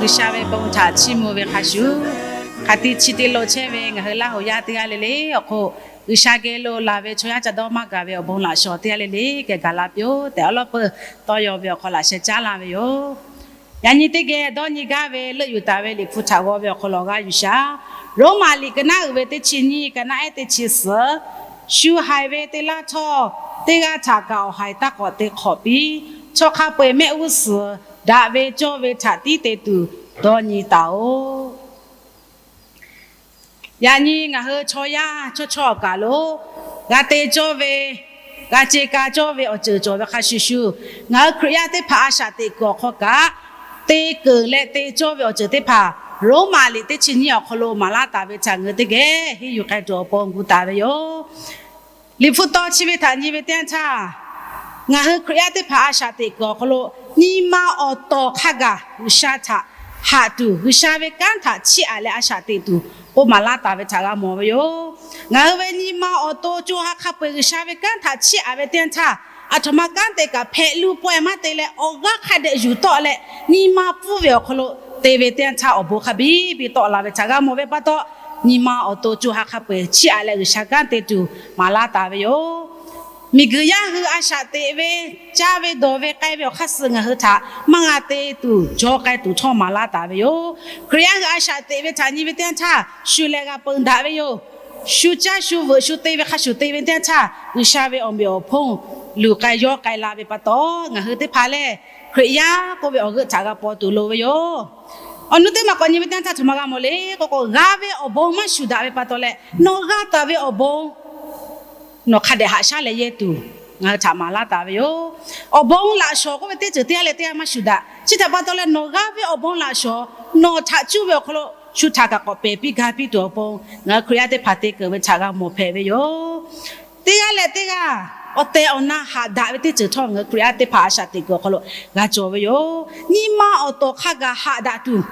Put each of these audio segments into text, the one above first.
G'uiˬsha ve bon htaꞈ chiˇ mvuh ve hk'a shuˍ, hk'aˬ ti chi te lo chehˇ ve ngaˬ hui Laˇ huˍ yaˇ teˇ g'aˇ le le awˬ hk'oˆ, G'uiˬsha geh lo laˬ ve chaw yaˇ ca dawˇ maˇ gaˬ ve awˬ bon laꞈ shawˍ teˇ g'aˇ le le geh gaˬ la piˇ-oˆ tehꞈ, awˉ lawˉ peuˬ tawˇ yaw ve awˬ hk'aw laꞈ sheh caˉ laˇ ve yoˬ. Yaꞈ nyi teˇ geh dawˇ nyi gaˇ ve leuˆ yuˬ taˍ ve Liꞈ hpu htaꞈ g'aw ve awˬ hk'aw lo g'a yuˬ shaˍ. Roˉmaꞈ liꞈ ka naˉ uiˍ ve teˇ chi nyiˇ, ka naˉ ehˉ teˇ chi suhˍ, shu haiˬ ve te laˇ htawˇ, teˇ g'aˇ htaꞈ kaꞈ awˬ haiˬ taˇ k'awꞈ te hk'awꞈ piˇ. Chaw hk'a peu-eˬ mehˆ g'uˇ suhˍ daꞈ ve cawˇ ve htaꞈ tiˉ te tuˬ dawˇ nyi taˍ-oꞈ. Yaꞈ nyi ngaˬ hui chaw yaˇ chawˇ chawˇ awˬ kaˬ lo g'a te cawˇ ve, g'a ce ka cawˇ ve awˬ ceuˬ cawˬ ve hk'a shuˍ shuˍ, ngaˬ hui Hkriꞈ yaˇ teˇ hpaˍ a shaꞈ teꞈ kuiˬ awˬ hk'aw kaꞈ te keunˍ leh te cawˇ ve awˬ ceuˬ teˇ hpaˍ Roˉmaꞈ liꞈ teˇ chi nyiˇ awˬ hk'aw lo maˍ laˇ taˍ ve htaꞈ ngaˬ hui teˇ geh henˇ yuˬ k'ai tuˬ awˬ pon gu taˍ ve yoˬ. Liꞈ hpu taw chi ve htaꞈ nyi ve teˇ yanˇ htaˇ, ngaˬ hui Hkriꞈ yaˇ teˇ hpaˍ a shaꞈ teꞈ kuiˬ awˬ hk'aw lo nyi ma awˬ tawˍ hk'a gaˬ G'uiˬsha htaꞈ haꞈ tuˬ, G'uiˬsha ve kanˉ htaꞈ chiˇ aꞈ leh a shaꞈ teꞈ tuˬ k'oˆ maˍ laˇ taˍ ve htaꞈ g'a mawˬ ve yoˬ. Ngaˬ hui ve nyi ma awˬ to co ha hk'a peu-eˬ G'uiˬsha ve kanˉ htaꞈ chiˇ aꞈ ve teˇ yanˇ htaˇ, aˬ htoꞈ ma kanˉ te kaꞈ hpehꞈ lu pawehˇ maˇ te leh awˬ g'aˇ hk'a dehꞈ yuˬ tawˆ leh, nyi ma pfuhˇ ve awˬ hk'aw lo te ve teˇ yanˇ htaˇ awˬ bon hk'a biˇ biˇ tawˆ la ve htaꞈ g'a mawˬ ve pa taw, nyi ma awˬ to co ha hk'a peu-eˬ chiˇ aꞈ leh G'uiˬsha kanˉ te tuˬ maˍ laˇ taˍ ve yoˬ. Miˬguiˬ yaˇ hui a shaꞈ teꞈ ve, caˇ ve, dawˬ ve, k'ai ve awˬ hk'aˇ suh ngaˬ hui htaꞈ maˇ g'a te tuˬ jaw k'ai tuˬ htawˇ maˍ laˇ taˍ ve yoˬ. Hkriꞈ yaˇ hui a shaꞈ teꞈ ve htaꞈ nyi ve teˇ yanˇ htaˇ, shu leh g'a peu daꞈ ve yoˬ. Shu caˇ shu veuꞈ shu te ve hk'a shuˍ te ve teˇ yanˇ htaˇ, G'uiˬsha ve awˬ meꞈ awˬ hponˇ luˬ k'ai yawˇ k'ai la ve pa taw, ngaˬ hui teˇ hpaˍ lehˬ Hkriꞈ yaˇ k'oˆ ve awˬ g'euˆ htaꞈ g'a paw tuˬ loˍ ve yoˬ. Awˬ nu teˇ maˬ k'awꞈ nyi ve teˇ yanˇ htaˇ, aˬ htoꞈ ma g'a mawˬ le k'oˆ k'o, g'a ve awˬ bon maˇ shuˍ daꞈ ve pa taw leh, nawˬ g'a taˍ ve awˬ bon nawˬ hk'a dehꞈ haꞈ shaˉ leh yehˇ tuˬ ngaˬ hui htaꞈ maˍ laˇ taˍ ve yoˬ. Awˬ bon laꞈ shawˍ k'oˆ ve teˇ ceuˬ teˇ g'aˇ leh teˇ g'aˇ maˇ shuˍ daꞈ. Chi htaꞈ pa taw leh nawˬ g'a ve awˬ bon laꞈ shawˍ nawˬ htaꞈ cuˇ ve awˬ hk'aw lo shu htaꞈ kaꞈ k'awꞈ pehˬ piˇ ga piˇ tuˬ awˬ pon ngaˬ hui Hkriꞈ yaˇ teˇ hpaˍ te keunˍ ve htaꞈ g'a mawˬ hpehꞈ ve yoˬ. Teˇ g'aˇ leh teˇ g'aˇ awˬ tehˬ awˬ na haꞈ daꞈ ve teˇ ceuˬ htawˇ ngaˬ hui Hkriꞈ yaˇ teˇ hpaˍ a shaꞈ teꞈ kuiˬ awˬ hk'aw lo g'a cawˬ ve yoˬ. Nyi ma awˬ tawˍ hk'a gaˬ haꞈ daꞈ tuˬ,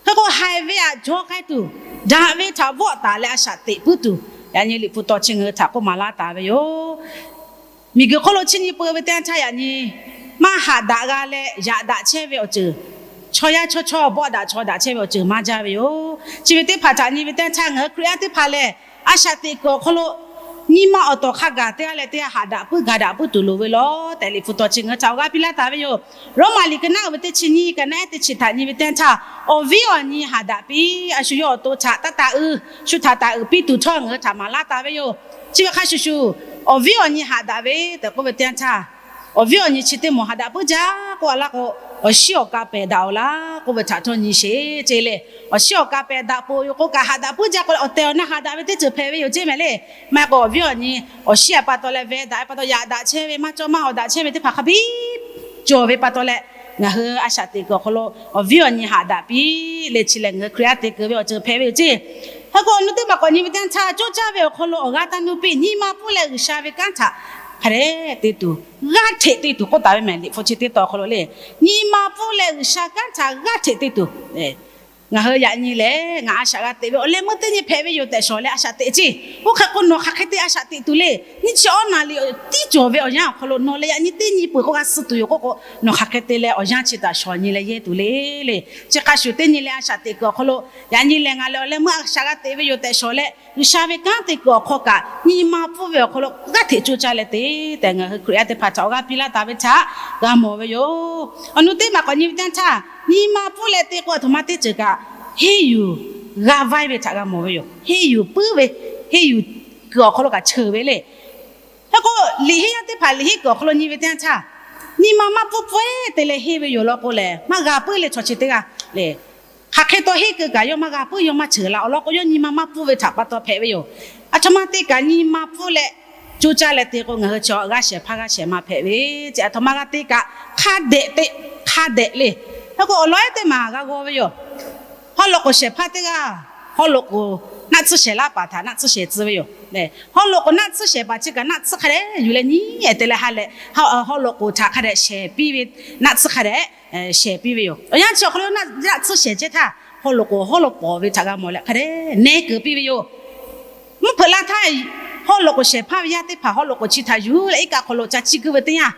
hk'e k'o haiˬ ve htaꞈ jaw k'ai tuˬ, daꞈ ve htaꞈ vawˆ taˍ leh a shaꞈ teꞈ puiˉ tuˬ, yaꞈ nyi Liꞈ hpu taw chi ngaˬ hui htaꞈ k'oˆ maˍ laˇ taˍ ve yoˬ. Miˬguiˬ hk'oˆ lo chi nyi peu ve teˇ yanˇ htaˇ yaꞈ nyi maˇ haꞈ daꞈ g'a leh yaꞈ daꞈ chehˇ ve awˬ ceuˬ, chaw yaˇ chawˇ chawˇ bawˆ daꞈ chaw daꞈ chehˇ ve awˬ ceuˬ maˇ jaˇ ve yoˬ. Chi ve teˇ hpaˍ htaꞈ nyi ve teˇ yanˇ htaˇ ngaˬ hui Hkriꞈ yaˇ teˇ hpaˍ lehˬ, a shaꞈ teꞈ kuiˬ awˬ hk'aw lo nyi ma awˬ tawˍ hk'a gaˬ teˇ g'aˇ leh teˇ g'aˇ haꞈ daꞈ puiˉ ga daꞈ puiˉ tuˬ loˍ ve lawˬ tehꞈ Liꞈ hpu taw chi ngaˬ hui htaꞈ awˬ g'aˇ piˇ laˇ taˍ ve yoˬ. Roˉmaꞈ liꞈ ka naˉ uiˍ ve teˇ chi nyiˇ, ka naˉ ehˉ teˇ chi htaꞈ nyi ve teˇ yanˇ htaˇ, awˬ viˉ awˬ nyi haꞈ daꞈ piˇ, a shu yawˇ awˬ to htaꞈ taˇ taˍ uiˍ, shu htaꞈ taˍ uiˍ piˇ tuˬ htawˇ ngaˬ hui htaꞈ maˍ laˇ taˍ ve yoˬ. Chi ve hk'a shuˍ shuˍ, awˬ viˉ awˬ nyi haꞈ daꞈ ve tehꞈ k'oˆ ve teˇ yanˇ htaˇ, awˬ viˉ awˬ nyi chi teˇ mawˬ haꞈ daꞈ puiˉ jaˇ k'oˆ a laˇ k'o, awˬ shiˉ awˬ ka pehˬ daꞈ-oˬ laˇ k'oˆ ve htaꞈ htawˇ nyi sheˍ ceˇ le. Awˬ shiˉ awˬ ka pehˬ daꞈ poˬ yoˬ k'o kaꞈ haꞈ daꞈ puiˉ jaˇ k'o leh awˬ tehˬ awˬ na haꞈ daꞈ ve teˇ ceuˬ hpehꞈ ve yoˬ ceˇ mehˍ le. Maˇ heˆ k'o awˬ viˉ awˬ nyi awˬ shiˉ a pa taw leh veh daꞈ ve pa taw yaꞈ daꞈ chehˇ ve maˇ cawˇ maˇ haꞈ daꞈ chehˇ ve teˇ hpaˍ hk'a biˇ cawˬ ve pa taw leh, ngaˬ hui a shaꞈ teꞈ kuiˬ awˬ hk'aw lo awˬ viˉ awˬ nyi haꞈ daꞈ piˇ le chi lehˬ ngaˬ hui Hkriꞈ yaˇ te keu ve awˬ ceuˬ hpehꞈ ve yoˬ ceˇ. Hk'e k'o awˬ nu teˇ maˬ k'awꞈ nyi ve teˇ yanˇ htaˇ, coˇ caˇ ve awˬ hk'aw lo awˬ g'aˇ taˇ nuˇ piˇ, nyi ma pfuhˇ leh G'uiˬsha ve kanˉ htaꞈ hk'a dehꞈ te tuˬ, g'aˇ hteꞈ te tuˬ k'oˆ taˍ ve mehˍ Liꞈ hpu chi teˇ taw awˬ hk'aw lo le. Nyi ma pfuhˇ leh G'uiˬsha kanˉ htaꞈ g'aˇ hteꞈ te tuˬ, ngaˬ hui yaꞈ nyi lehˬ ngaˬ a shaꞈ g'a teꞈ ve awˬ leh meuˇ teˇ nyi hpehꞈ ve yoˬ tehꞈ shawˍ leh a shaꞈ teꞈ ceˇ. Oˇ hk'e k'o nawˬ hk'aˬ hk'e te a shaꞈ teꞈ tuˬ le. Nyiˇ chi awˉ naˍ riˍ tiˉ cawˬ ve awˬ yanˇ awˬ hk'aw lo nawˬ leh yaꞈ nyi teˇ nyi peuˬ k'o g'a suh tuˬ yoˬ k'oˆ k'o, nawˬ hk'aˬ hk'e te leh awˬ yanˇ chi htaꞈ shawˍ nyi leh yehˇ tuˬ le le. Chi hk'a shuˍ teˇ nyi leh a shaꞈ teꞈ kuiˬ awˬ hk'aw lo yaꞈ nyi lehˬ ngaˬ lehˬ awˬ leh meuˇ a shaꞈ g'a teꞈ ve yoˬ tehꞈ shawˍ leh G'uiˬsha ve kanˉ te kuiˬ awˬ hk'aw kaꞈ nyi ma pfuhˇ ve awˬ hk'aw lo g'aˇ hteꞈ coˇ caˇ leh te tehꞈ ngaˬ hui Hkriꞈ yaˇ teˇ hpaˍ htaꞈ awˬ g'aˇ piˇ laˇ taˍ ve htaꞈ g'a mawˬ ve yoˬ. Awˬ nu teˇ maˬ k'awꞈ nyi ve teˇ yanˇ htaˇ, nyi ma pfuhˇ leh te k'o aˬ htoꞈ ma teˇ ceuˬ kaꞈ henˇ yuˬ g'a vaiˇ ve htaꞈ g'a mawˬ ve yoˬ. Henˇ yuˬ puiˉ ve, henˇ yuˬ kuiˬ awˬ hk'aw lo kaꞈ cheuˬ ve le. Hk'e k'o liꞈ henˇ yaˇ teˇ hpaˍ liꞈ henˇ kuiˬ awˬ hk'aw lo nyi ve teˇ yanˇ htaˇ, nyi ma maˇ pfuhˇ pfuhˇ te leh henˇ ve yoˬ law k'o lehˬ maˇ g'a puiˉ le chaw chi teˇ g'aˇ le. Hk'aˬ hk'e taw henˇ keu kaꞈ yawˇ maˇ g'a puiˉ yawˇ maˇ cheuˬ la awˬ lawn k'o yawˇ nyi ma maˇ pfuhˇ ve htaꞈ pa taw hpehꞈ ve yoˬ. Aˬ htoꞈ ma te kaꞈ nyi ma pfuhˇ leh coˇ caˇ leh te k'o ngaˬ hui chi g'aˇ shehˍ hpaˇ g'aˇ shehˍ ma hpehꞈ ve, chi aˬ htoꞈ ma g'a te kaꞈ hk'a dehꞈ te, hk'a dehꞈ le. Hk'e k'o awˬ lawn ehˉ teˇ maˬ g'a g'aw ve yoˬ. Haw loꞈ k'oˍ shehˍ hpaˇ teˇ g'aˇ haw loꞈ k'oˍ naˆ tsuhˇ shehˍ laˇ paˍ htaꞈ naˆ tsuhˇ shehˍ tcuh ve yoˬ. Haw loꞈ k'oˍ naˆ tsuhˇ shehˍ paˍ chi kaꞈ naˆ tsuhˇ hk'a dehꞈ yuˬ leh nyi ehˍ te leh ha lehˬ, haw loꞈ k'oˍ htaꞈ hk'a dehꞈ shehˍ piˇ ve, naˆ tsuhˇ hk'a dehꞈ shehˍ piˇ ve yoˬ. Awˬ yanˇ chi awˬ hk'aw lo naˆ tsuhˇ shehˍ chehˇ htaˇ haw loꞈ k'oˍ haw loꞈ pawˍ ve htaꞈ g'a mawˬ leh hk'a dehꞈ nehˉ keu piˇ ve yoˬ. Mvuhˇ hpeuꞈ la htaˇ, haw loꞈ k'oˍ shehˍ hpaˇ ve yaˇ teˇ hpaˍ haw loꞈ k'oˍ chi htaꞈ yuˬ leh iˉ kaˆ hk'aw lo ca ciˇ guiˇ ve teˇ yanˇ,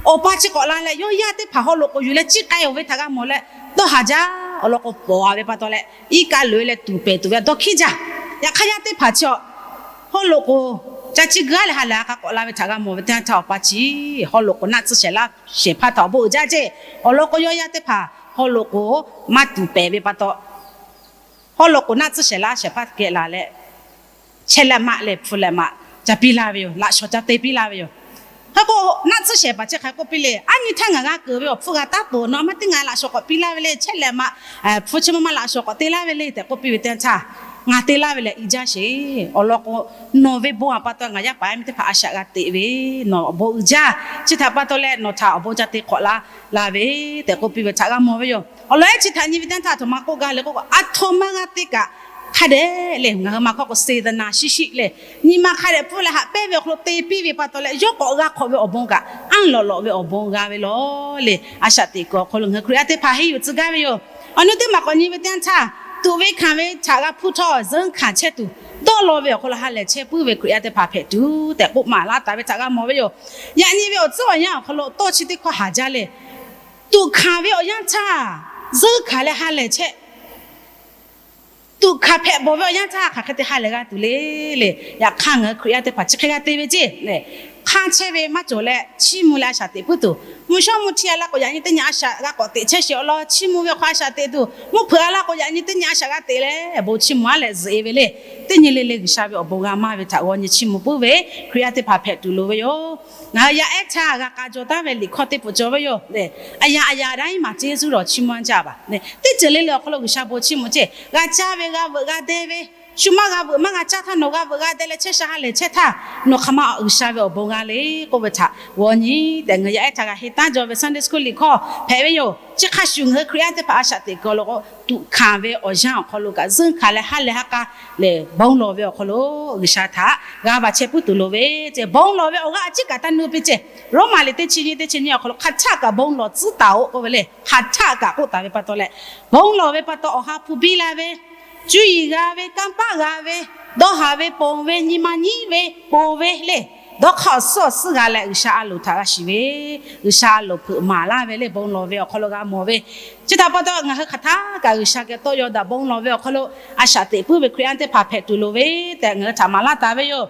awˬ pa chi k'awꞈ la leh yawˇ yaˇ teˇ hpaˍ haw loꞈ k'oˍ yuˬ leh ciˇ k'ai-oˬ ve htaꞈ g'a mawˬ leh dawˇ haˍ jaˇ Awˬ lawn k'o, pawˍ-a ve pa taw leh iˉ kaˆ loꞈ-e leh tuˍ pehˍ tuˬ ve dawˇ hkiˉ jaˇ. Yaꞈ hk'aˇ, yaˇ teˇ hpaˍ chi awˬ hawˉ lo k'o, ca ciˇ g'aˇ leh ha lehˬ a k'a k'awꞈ la ve htaꞈ g'a mawˬ ve teˇ yanˇ htaˇ, awˬ pa chi hawˉ lo k'o naˆ tcuhˇ shehˍ laˇ shehˍ hpaˇ htaꞈ awˬ bon uiˍ jaˇ ceˇ. Awˬ lawn k'o, yawˇ yaˇ teˇ hpaˍ hawˉ lo k'o maˇ tuˍ pehˍ ve pa taw, hawˉ lo k'o naˆ tcuhˇ shehˍ laˇ shehˍ hpaˇ geh laˬ leh, chehˇ leh maꞈ leh hpu leh maꞈ ca piˇ laˇ ve yoˬ. Laꞈ shawnˍ ca te piˇ laˇ ve yoˬ. Hk'e k'o, naˆ tcuhˇ shehˍ paˍ chi hk'aˬ hk'e k'oˆ piˇ le, Aˉ nyi htaˇ ngaˬ g'a keunˍ ve awˬ hpfuhˇ g'a taˉ peuˬ, nawˬ maˇ teˇ ngaˬ laꞈ shawnˍ k'awꞈ piˇ laˇ ve le. Chehˇ leh maꞈ, hpu chi ma ma laꞈ shawnˍ k'awꞈ te laˇ ve le tehꞈ k'oˆ piˇ ve teˇ yanˇ htaˇ, Ngaˬ te laˇ ve lehˬ i jaˇ sheˍ. Awˬ lawn k'o, nawˬ ve bon aꞈ pa taw ngaˬ yaˇ paˍ yaˇ miˇ teˇ hpaˍ a shaꞈ g'a teꞈ ve, nawˬ awˬ bon uiˍ jaˇ. Chi htaꞈ pa taw leh nawˬ htaꞈ awˬ bon ca te hk'awꞈ laˇ la ve tehꞈ k'oˆ piˇ ve htaꞈ g'a mawˬ ve yoˬ. Awˬ lawn ehˉ chi htaꞈ nyi ve teˇ yanˇ htaˇ, a htoꞈ ma k'oˆ gaˇ le k'o, a htoꞈ ma g'a te kaꞈ, hk'a dehꞈ leh ngaˬ hui ma hkawˇ k'o Saˍtanˍ shiˍ shiˍ leh, nyi ma hk'a dehꞈ pfuhˇ leh haꞈ pehnˇ ve awˬ hk'aw lo te piˇ ve pa taw leh, yawˇ k'awꞈ g'a hk'awꞈ ve awˬ bon kaꞈ, anˇ lawꞈ lawꞈ ve awˬ bon g'a ve lawˬ le. A shaꞈ teꞈ kuiˬ awˬ hk'aw lo ngaˬ hui Hkriꞈ yaˇ teˇ hpaˍ henˇ yuˬ tcuh gaˇ ve yoˬ. Awˬ nu teˇ maˬ k'awꞈ nyi ve teˇ yanˇ htaˇ, tuꞈ ve hkanˍ ve htaꞈ g'a hpuˇ htawˇ, zuhˆ hkanˍ chehˇ tuˬ, dawˇ law ve awˬ hk'aw lo ha lehˬ chehˇ puiˉ ve Hkriꞈ yaˇ teˇ hpaˍ hpehꞈ tuˬ tehꞈ k'oˆ maˍ laˇ taˍ ve htaꞈ g'a mawˬ ve yoˬ. Yaꞈ nyi ve awˬ tcuhˉ awˬ yanˇ awˬ hk'aw lo tawˇ chi teˇ hkawˇ haˍ jaˇ le. Tuꞈ hkanˍ ve awˬ yanˇ htaˇ, zuhˆ hkanˍ leh ha lehˬ chehˇ. Tuꞈ hkanˍ hpehꞈ bawˬ ve awˬ yanˇ htaˇ hk'aˬ hk'e te ha lehˬ g'a tuˬ le le. Yaꞈ hk'aˇ, ngaˬ hui Hkriꞈ yaˇ teˇ hpaˍ chi hk'e g'a te ve ceˇ le. Hk'anˇ chehˇ ve maˇ cawˬ leh chiˇ mvuh leh a shaꞈ teꞈ puiˉ tuˬ, mvuhˇ shawˉ mvuhˇ htiˇ a laˇ k'o, yaꞈ nyi teˇ nyi a shaꞈ g'a k'awꞈ teꞈ chehˇ sheˍ awˬ lawn, chiˇ mvuh ve awˬ hk'aw a shaꞈ teꞈ tuˬ, mvuhˇ hpeuꞈ a laˇ k'o, yaꞈ nyi teˇ nyi a shaꞈ g'a teꞈ leh bon chiˇ mvuh a leh zuhꞈ-e ve le. Teˇ nyi le le G'uiˬsha ve awˬ bon g'a maˇ ve htaꞈ g'aw nyi chiˇ mvuh puiˉ ve Hkriꞈ yaˇ teˇ hpaˍ hpehꞈ tuˬ loˍ ve yoˬ. Ngaˬ hui yaˇ ehˉ htaˇ g'a k'a jaw taˉ ve liꞈ hkawˇ teˇ peuˬ cawˬ ve yoˬ. A yaꞈ a yaꞈ daˉ iˉ maˍ ceˇ zuhˇ lawˬ chiˇ mvuh a jaˇ baˬ. Teˇ ceuˬ le le awˬ hk'aw lo G'uiˬsha bon chiˇ mvuh ceˇ. G'a caˇ ve g'a veuꞈ g'a deh ve, shu maˇ g'a veuꞈ maˇ g'a caˇ htaˇ nawˬ g'a veuꞈ g'a deh leh chehˇ sha ha lehˬ chehˇ htaˇ, nawˬ hk'aˬ ma G'uiˬsha ve awˬ bon g'a le k'oˆ ve htaꞈ g'aw nyi tehꞈ, ngaˬ hui yaˇ ehˉ htaˇ g'a henˇ taˉ jaw ve Sunday school liꞈ hkawˇ hpehꞈ ve yoˬ. Chi hk'a shuˍ ngaˬ hui Hkriꞈ yaˇ teˇ hpaˍ a shaꞈ teꞈ kuiˬ awˬ lawn k'o, tuꞈ hkanˍ ve awˬ yanˇ awˬ hk'aw lo kaꞈ, zuhˆ hkanˍ leh ha lehˬ ha k'a lehˬ, bon lawˬ ve awˬ hk'aw lo G'uiˬsha htaꞈ g'a va chehˇ puiˉ tuˬ loˍ ve ceˇ. Bon lawˬ ve awˬ g'aˇ a ciˉ kaꞈ taˇ nuˇ piˇ ceˇ. Roˉmaꞈ liꞈ teˇ chi nyiˇ teˇ chi nyiˇ awˬ hk'aw lo hk'aˬ htaˆ kaꞈ bon lawˬ tcuhˉ taˍ-oꞈ k'oˆ ve le. Hk'aˬ htaˆ kaꞈ k'oˆ taˍ ve pa taw leh, bon lawˬ ve pa taw awˬ ha hpu biˇ la ve, cuˇ yiˍ g'a ve, kanˇ paˆ g'a ve, dawˇ haˍ ve ponˬ ve, nyi ma nyiˉ ve, ponˬ ve le. Dawˇ hk'aˇ awˬ suhˉ awˬ suhˉ g'a leh G'uiˬsha a loˍ htaꞈ g'a shiˍ ve, G'uiˬsha a loˍ hpeuꞈ maˍ laˇ ve le. Bon lawˬ ve awˬ hk'aw lo g'a mawˬ ve, chi htaꞈ pa taw ngaˬ hui hk'aˬ htaˆ kaꞈ G'uiˬsha geh tawˆ yaw daꞈ bon lawˬ ve awˬ hk'aw lo a shaꞈ teꞈ puiˉ ve Hkriꞈ yaˇ teˇ hpaˍ hpehꞈ tuˬ loˍ ve tehꞈ ngaˬ hui htaꞈ maˍ laˇ taˍ ve yoˬ.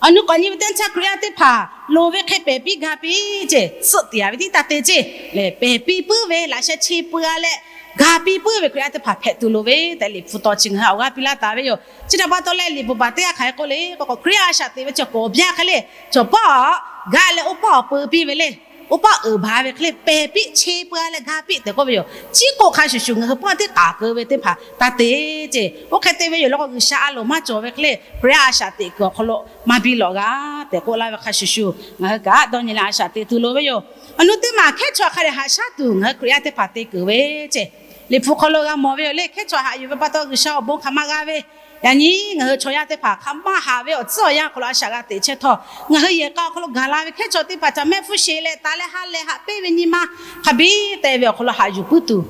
Awˬ nu k'awꞈ nyi ve teˇ yanˇ htaˇ Hkriꞈ yaˇ teˇ hpaˍ loˍ ve hk'e pehˬ piˇ ga piˇ ceˇ, tsuhˆ tiˍ a ve tiˉ taˇ te ceˇ lehˬ, pehˬ piˇ puiˉ ve laꞈ sheh chi pui a leh ga piˇ puiˉ ve Hkriꞈ yaˇ teˇ hpaˍ hpehꞈ tuˬ loˍ ve tehꞈ liꞈ hpu taw chi ngaˬ hui awˬ g'aˇ piˇ laˇ taˍ ve yoˬ. Chi htaꞈ pa taw leh liꞈ bvuhꞈ baˬ teˇ g'aˇ hk'aˬ hk'e k'oˆ le k'o, Hkriꞈ yaˇ a shaꞈ teꞈ ve chi k'awꞈ byaˇ hk'e le, cawˬ pawˆ g'aꞈ leh oˇ pawˆ awˬ peu piˇ ve le. Oˇ pawˆ uiˍ baˬ ve hk'e le, pehˬ piˇ che pui a leh ga piˇ tehꞈ k'oˆ ve yoˬ. Chi k'oˆ hk'a shuˍ shuˍ ngaˬ hui pawˆ teˇ k'aˍ keu ve teˇ hpaˍ taˇ te ceˇ. Oˇ hk'e te ve yoˬ law k'o, G'uiˬsha a loˍ maˇ cawˬ ve hk'e le, Hkriꞈ yaˇ a shaꞈ teꞈ kuiˬ awˬ hk'aw lo maˇ biˇ lawꞈ g'a tehꞈ k'oˆ laˇ ve hk'a shuˍ shuˍ, ngaˬ hui kaꞈ dawˇ nyi leh a shaꞈ teꞈ tuˬ loˍ ve yoˬ. Awˬ nu teˇ maˬ hkehˉ chaw hk'a dehꞈ haꞈ shaˉ tuˬ ngaˬ hui Hkriꞈ yaˇ teˇ hpaˍ te keunˍ ve ceˇ. Liꞈ hpu hk'aw lo g'a mawˬ ve yoˬ le. Hkehˉ chaw haꞈ yuˬ ve pa taw G'uiˬsha awˬ bon hk'aˬ ma g'a ve, yaꞈ nyi ngaˬ hui chaw yaˇ teˇ hpaˍ hk'aˬ ma haꞈ ve awˬ tcuhˉ awˬ yanˇ awˬ hk'aw lo a shaꞈ g'a teꞈ chehˇ htawˇ, ngaˬ hui yehˬ k'a awˬ hk'aw lo gaˬ la ve hkehˉ chaw teˇ hpaˍ htaꞈ mehˆ hpfuhˇ sheˍ leh taˍ leh ha lehˬ haꞈ pehnˇ ve nyi ma hk'a biˇ te ve awˬ hk'aw lo haꞈ yuˬ puiˉ tuˬ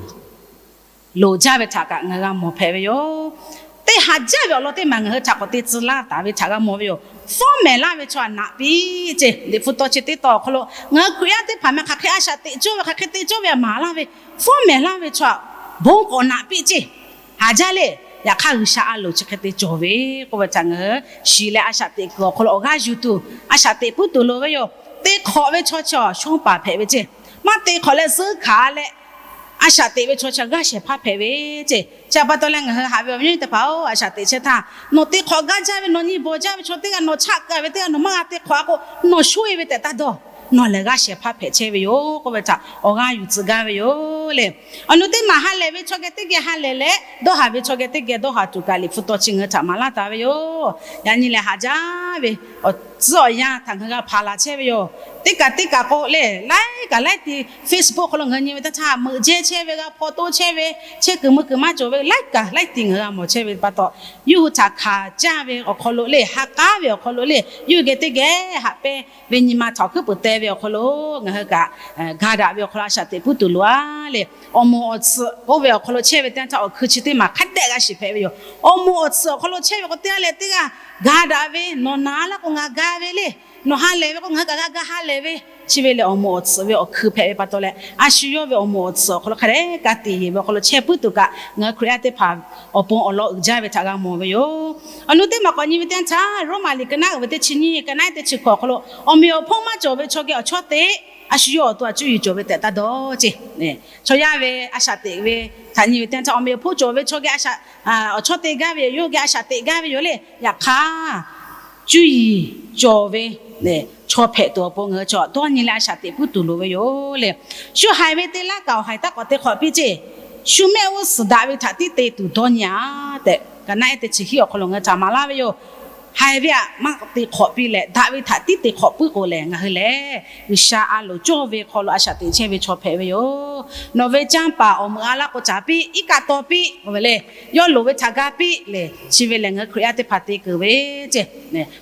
loˍ jaˇ ve htaꞈ kaꞈ ngaˬ hui g'a mawˬ hpehꞈ ve yoˬ. Teˇ haꞈ jaˇ ve awˬ lawn teˇ maˬ ngaˬ hui htaꞈ k'awꞈ te tcuh laˇ taˍ ve htaꞈ g'a mawˬ ve yoˬ. Fawˉ mehˍ laˇ ve chaw htaꞈ naꞈ piˇ ceˇ. Liꞈ hpu taw chi teˇ taw awˬ hk'aw lo ngaˬ hui Hkriꞈ yaˇ teˇ hpaˍ meh hk'aˬ hk'e a shaꞈ teꞈ cawˇ ve, hk'aˬ hk'e te cawˇ ve a maˍ laˇ ve, fawˉ mehˍ laˇ ve chaw htaꞈ bon k'awꞈ naꞈ piˇ ceˇ. Haꞈ jaˇ le. Yaꞈ hk'aˇ G'uiˬsha a loˍ chi hk'e te cawˬ ve k'oˆ ve htaꞈ ngaˬ hui shiˍ leh a shaꞈ teꞈ kuiˬ awˬ hk'aw lo awˬ g'aˇ yuˬ tuˬ, a shaꞈ teꞈ puiˉ tuˬ loˍ ve yoˬ. Te hk'awꞈ ve chaw chi awˬ shonˇ paˍ hpehꞈ ve ceˇ. Maˇ te hk'awꞈ leh zuhˆ hkanˍ leh a shaꞈ teꞈ ve chaw chi g'aˇ shehˍ hpaˇ hpehꞈ ve ceˇ. Chi pa taw leh ngaˬ hui haꞈ ve awˬ viˉ awˬ nyi teˇ hpaˍ-oˬ, a shaꞈ teꞈ chehˇ htaˇ nawˬ te hk'awꞈ gaˇ jaˇ ve, nawˬ nyi bawˬ jaˇ ve chaw teˇ g'aˇ nawˬ chaˆ keu ve teˇ g'aˇ nawˬ maˇ g'a te hk'awꞈ a k'o, nawˬ shoˉ-e ve tehꞈ taˇ dawˇ. Nawˬ lehˬ g'aˇ shehˍ hpaˇ hpehꞈ chehˇ ve yoˬ k'oˆ ve htaꞈ awˬ g'aˇ yuˬ tcuh gaˇ ve yoˬ le. Awˬ nu teˇ maˬ ha lehˬ ve chaw geh teˇ geh ha lehˬ leh, dawˇ haˍ ve chaw geh teˇ geh dawˇ haˍ tuˬ kaꞈ Liꞈ hpu taw chi ngaˬ hui htaꞈ maˍ laˇ taˍ ve yoˬ. Yaꞈ nyi lehˬ haꞈ jaˇ ve awˬ tcuhˉ awˬ yanˇ htaꞈ ngaˬ hui g'a hpaˍ laˬ chehˇ ve yoˬ. Teˇ kaꞈ teˇ kaꞈ k'o le, laiˉ kaꞈ laiˉ ti Facebook hk'aw lo ngaˬ hui nyi ve teˇ htaˇ, meuꞈ jehˇ chehˇ ve, g'a hpaw toˇ chehˇ ve, chehˇ kuiˬ mui kuiˬ maˇ cawˬ ve laiˉ kaꞈ laiˉ ti ngaˬ hui g'a mawˬ chehˇ ve pa taw, yawˇ hui htaꞈ hkanˍ caˇ ve awˬ hk'aw lo le, ha k'aˉ ve awˬ hk'aw lo le, yawˇ hui geh teˇ geh haꞈ pehnˇ ve nyi ma htaꞈ awˬ hkuiˉ puiˍ teh ve awˬ hk'aw lo ngaˬ hui kaꞈ ga daꞈ ve awˬ hk'aw lo a shaꞈ teꞈ puiˉ tuˬ loˍ a le. Awˬ moˍ awˬ tsuhꞈ k'oˆ ve awˬ hk'aw lo chehˇ ve teˇ yanˇ htaˇ awˬ hkui chi teˇ maˬ hk'a dehꞈ g'a shiˍ hpehꞈ ve yoˬ. Awˬ moˍ awˬ tsuhꞈ awˬ hk'aw lo chehˇ ve k'o, teˇ g'aˇ leh teˇ g'aˇ ga daꞈ ve, nawˬ naˍ laˇ k'o ngaˬ ga ve le. Nawˬ ha lehˬ ve k'o ngaˬ hui kaꞈ g'a ga ha lehˬ ve. chi ve lehˬ awˬ moˍ awˬ tsuhꞈ ve awˬ hkui hpehꞈ ve pa taw leh, a shu yawˇ ve awˬ moˍ awˬ tsuhꞈ awˬ hk'aw lo hk'a dehꞈ ka tiꞈ yeˬ ve awˬ hk'aw lo chehˇ puiˉ tuˬ kaꞈ, ngaˬ hui Hkriꞈ yaˇ teˇ hpaˍ awˬ pon awˬ lawn uiˍ jaˇ ve htaꞈ g'a mawˬ ve yoˬ. Awˬ nu teˇ maˬ k'awꞈ nyi ve teˇ yanˇ htaˇ, Roˉmaꞈ liꞈ ka naˉ uiˍ ve teˇ chi nyiˇ, ka naˉ teˇ chi hkawꞈ awˬ hk'aw lo, awˬ meꞈ awˬ hponˇ maˇ cawˬ ve chaw geh awˬ chawˇ te a shu yawˇ awˬ to htaꞈ cuˇ yiˍ cawˬ ve tehꞈ taˇ dawˇ ceˇ. Chaw yaˇ ve a shaꞈ teꞈ ve htaꞈ nyi ve teˇ yanˇ htaˇ, awˬ meꞈ awˬ hponˇ cawˬ ve chaw geh a shaꞈ, awˬ chawˇ te gaˇ ve yoˬ, yawˇ geh a shaꞈ teꞈ gaˇ ve yoˬ le. Yaꞈ hk'aˇ, cuˇ yiˍ cawˬ ve chaw hpehꞈ tuˬ awˬ pon ngaˬ hui chaw dawˇ nyi leh a shaꞈ teꞈ puiˉ tuˬ loˍ ve yoˬ le. Shu haiˬ ve te laˇ kaꞈ awˬ haiˬ taˇ k'awꞈ te hk'awꞈ piˇ ceˇ. Shu mehˆ g'uˇ suhˍ daꞈ ve htaꞈ tiˉ te tuˬ dawˇ nyi a tehꞈ, ka naˉ ehˉ teˇ chi hiˉ awˬ hk'aw lo ngaˬ hui htaꞈ maˍ laˇ ve yoˬ. Haiˬ ve htaꞈ maˇ te hk'awꞈ piˇ leh, daꞈ ve htaꞈ tiˉ te hk'awꞈ puiˉ k'o lehˬ, ngaˬ hui lehˬ G'uiˬsha a loˍ cawˇ ve hk'aw lo a shaꞈ teꞈ chehˇ ve chaw hpehꞈ ve yoˬ. Nawˬ ve canˇ paˍ awˬ meuꞈ a laˇ k'o caˍ piˇ, iˉ kaˆ taw piˇ k'oˆ ve le. Yawˇ loˍ ve htaꞈ ga piˇ le. Chi ve lehˬ ngaˬ hui Hkriꞈ yaˇ teˇ hpaˍ te keunˍ ve ceˇ.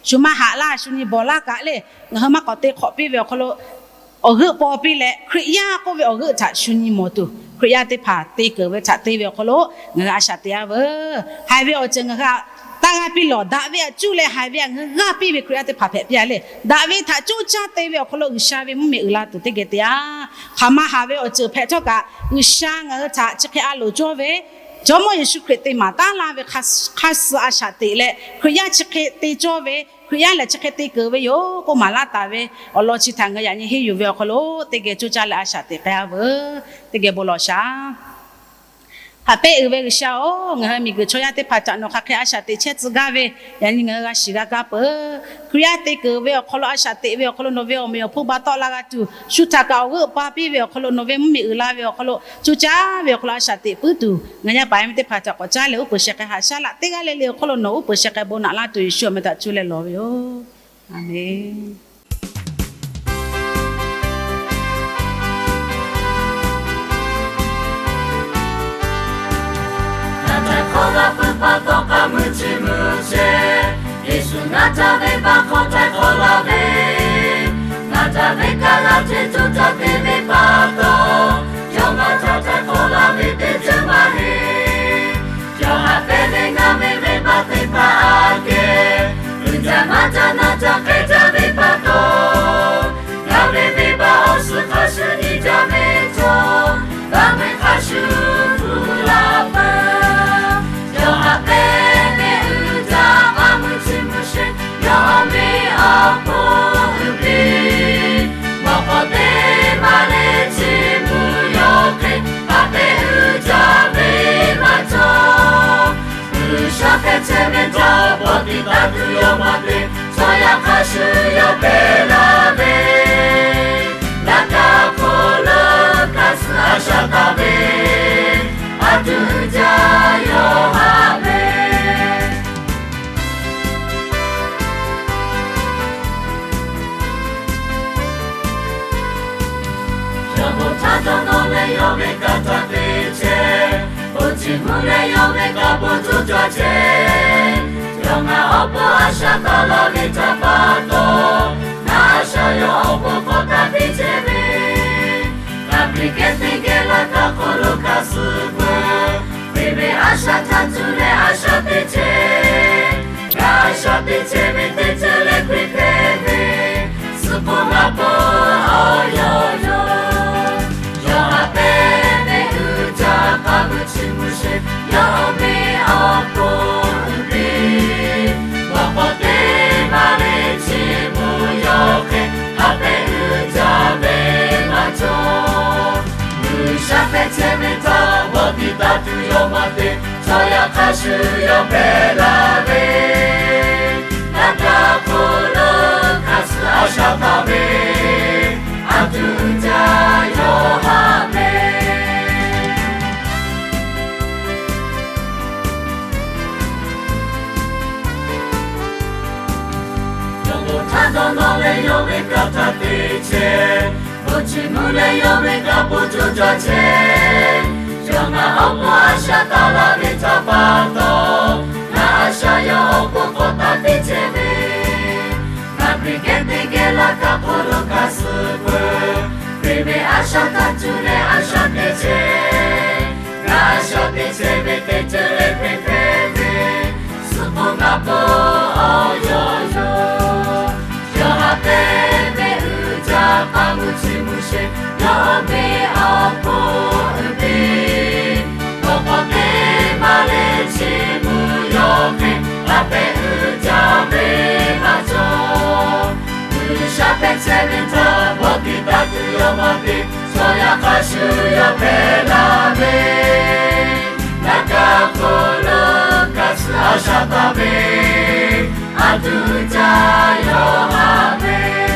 Shu maˇ haꞈ laˇ, shu nyi bawˬ laˇ kaꞈ le, ngaˬ hui maˇ k'awꞈ te hk'awꞈ piˇ ve awˬ hk'aw lo awˬ g'euˆ paw piˇ leh, Hkriꞈ yaˇ k'oˆ ve awˬ g'euˆ htaꞈ shu nyi mawˬ tuˬ, Hkriꞈ yaˇ teˇ hpaˍ te keunˍ ve htaꞈ te ve awˬ hk'aw lo ngaˬ hui a shaꞈ teꞈ a veuˬ. Haiˬ ve awˬ ceuˬ ngaˬ hui htaꞈ taˇ g'aˇ piˇ lawˬ. Daꞈ ve htaꞈ cuˇ leh haiˬ ve htaꞈ ngaˬ hui g'aˇ piˇ ve Hkriꞈ yaˇ teˇ hpaˍ hpehꞈ piˇ a le. Daꞈ ve htaꞈ coˇ caˇ te ve awˬ hk'aw lo G'uiˬsha ve mvuhˇmiˬ uiˍ la tuˬ teˇ geh te a. Hk'aˬ ma haꞈ ve awˬ ceuˬ hpehꞈ htawˇ kaꞈ, G'uiˬsha ngaˬ hui htaꞈ chi hk'e a loˍ cawˇ ve, Jawˇmawˇ Yeˍsuˆ Hkriꞈ te maˍ taˉ laˇ ve hk'a suh a shaꞈ teꞈ leh, Hkriꞈ yaˇ chi hk'e te cawˇ ve, Hkriꞈ yaˇ lehˬ chi hk'e te keunˍ ve yoˬ k'oˆ maˍ laˇ taˍ ve awˬ lawn chi htaꞈ ngaˬ yaꞈ nyi henˇ yuˬ ve awˬ hk'aw lo teˇ geh coˇ caˇ leh a shaꞈ teꞈ k'ai a veuˬ. Teˇ geh bon lawˬ shaˍ. Haꞈ pehnˇ uiˍ ve G'uiˬsha-oˬ, ngaˬ hui miˬguiˬ chaw yaˇ teˇ hpaˍ htaꞈ nawˬ hk'aˬ hk'e a shaꞈ teꞈ chehˇ tcuh gaˇ ve, yaꞈ nyi ngaˬ hui g'a shiˍ g'a kaˇ peuˬ. Hkriꞈ yaˇ te keunˍ ve awˬ hk'aw lo a shaꞈ teꞈ ve awˬ hk'aw lo nawˬ ve awˬ meꞈ awˬ hponˇ ba tawˆ la g'a tuˬ, shu htaꞈ kaꞈ awˬ g'euˆ pa piˇ ve awˬ hk'aw lo nawˬ ve mvuhˇmiˬ uiˍ la ve awˬ hk'aw lo coˇ caˇ ve awˬ hk'aw lo a shaꞈ teꞈ puiˉ tuˬ, ngaˬ yaˇ paˍ yaˇ miˇ teˇ hpaˍ htaꞈ k'awꞈ caˉ leh uˉ peunˍ sheh k'ai haꞈ shaˉ laꞈ teˇ g'aˇ le le awˬ hk'aw lo nawˬ uˉ peunˍ sheh k'ai bon naꞈ laˇ tuˬ Yeˍsuˆ awˬ meh htaꞈ cuˇ leh lawˬ ve yoˬ. Aˍmenˍ. Ngaˬ htaiˍ hk'awꞈ g'a peuˬ pa taw k'aˇ mui chi mui chehˇ, Yeˍsuˆ ngaˬ htaꞈ venˇbaˆ hk'aw htaiˍ hk'awꞈ laˇ ve, ngaˬ htaꞈ venˇ kaˆ laˇ chehˇ coˇ caˇ te ve pa taw, yawˇ ngaˬ htaꞈ htaiˍ hk'awꞈ laˇ ve teˇ ceuˬ maˇ heˆ. Yawˇ haꞈ pehnˇ ve ngaˬ ve venˇbaˆ teˇ hpaˍ aꞈ kehˬ, uiˍ jaˇ maˇ jaˇ naˇ jaˇ hk'e jaˇ ve pa taw, ngaˬ ve venˇbaˆ awˬ suhˍ hk'a shuˍ nyi jaˇ ve chaw, ngaˬ ve hk'a shuˍ tuˬ laˇ peuˬ. Yawˇ haꞈ pehnˇ ve uiˍ jaˇ k'aˇ mui chi mui shehˍ, yawˇ ve awˬ hk'aw uiˍ piˇ, mawꞈ k'aw teˇ maˇ le chi mvuh yawˇ hk'e, haꞈ pehnˇ uiˍ jaˇ ve maˇ cawˬ. G'uiˬsha hpehꞈ chehˇ ve htaꞈ bawˆ tiꞈ taˍ tuˬ yawˇ maˇ te, chaw yaˇ hk'a shuˍ yawˇ hpehꞈ la ve, laꞈ ka hk'oˆ lo hk'a suh a shaꞈ taˍ ve, a tuˬ jaˇ yawˇ haꞈ ve. Yawˇ bon htaˇ dawˇ nawˇ leh yawˇ ve kaꞈ htaꞈ te chehˇ, bon chi mvuh leh yawˇ ve kaꞈ bon coˇ caˇ chehˇ. Yawˇ ngaˬ awˬ pon a shaꞈ taˍ laˇ ve htaꞈ pa taw, ngaˬ a shaꞈ yawˇ awˬ pon hk'awꞈ taˍ piˇ chehˇ ve, ngaˬ miˬ geh teˇ geh laˇ htaˇ hk'aw lo hk'a suh peuˬ. Hkriꞈ ve a shaꞈ htaꞈ cuˇ leh a shaꞈ teꞈ chehˇ, ngaˬ a shaꞈ teꞈ chehˇ ve teˇ ceuˬ leh Hkriꞈ hpehꞈ ve, suh k'o ngaˬ pon awˬ yawˇ yoˬ. Yawˇ haꞈ pehnˇ ve uiˍ jaˇ k'aˇ mui chi mui shehˍ, yawˇ ve awˬ hk'aw uiˍ piˇ, mawꞈ k'aw teˇ maˇ le chi mvuh yawˇ hk'e, haꞈ pehnˇ uiˍ jaˇ ve maˇ cawˬ. G'uiˬsha hpehꞈ chehˇ ve htaꞈ bawˆ tiꞈ taˍ tuˬ yawˇ maˇ te, chaw yaˇ hk'a shuˍ yawˇ hpehꞈ la ve, laꞈ ka hk'oˆ lo hk'a suh a shaꞈ taˍ ve, a tuˬ jaˇ yawˇ haꞈ ve. Yawˇ bon htaˇ dawˇ nawˇ leh yawˇ ve kaꞈ htaꞈ te chehˇ, bon chi mvuh leh yawˇ ve kaꞈ bon coˇ caˇ chehˇ. Yawˇ ngaˬ awˬ pon a shaꞈ taˍ laˇ ve htaꞈ pa taw, ngaˬ a shaꞈ yawˇ awˬ pon hk'awꞈ taˍ piˇ chehˇ ve, ngaˬ miˬ geh teˇ geh laˇ htaˇ hk'aw lo hk'a suh peuˬ. Hkriꞈ ve a shaꞈ htaꞈ cuˇ leh a shaꞈ teꞈ chehˇ, ngaˬ a shaꞈ teꞈ chehˇ ve teˇ ceuˬ leh Hkriꞈ hpehꞈ ve, suh k'o ngaˬ pon awˬ yawˇ yoˬ. Yawˇ haꞈ pehnˇ ve uiˍ jaˇ k'aˇ mui chehˇ ve htaꞈ mawˇ te taˇ tuˬ yawˇ maˇ te, chaw yaˇ hk'a shuˍ yawˇ hpehꞈ la ve, naˬ kaꞈ hk'aw lo kaꞈ suh a shaꞈ taˍ ve, a tuˬ caˇ yawˇ haꞈ ve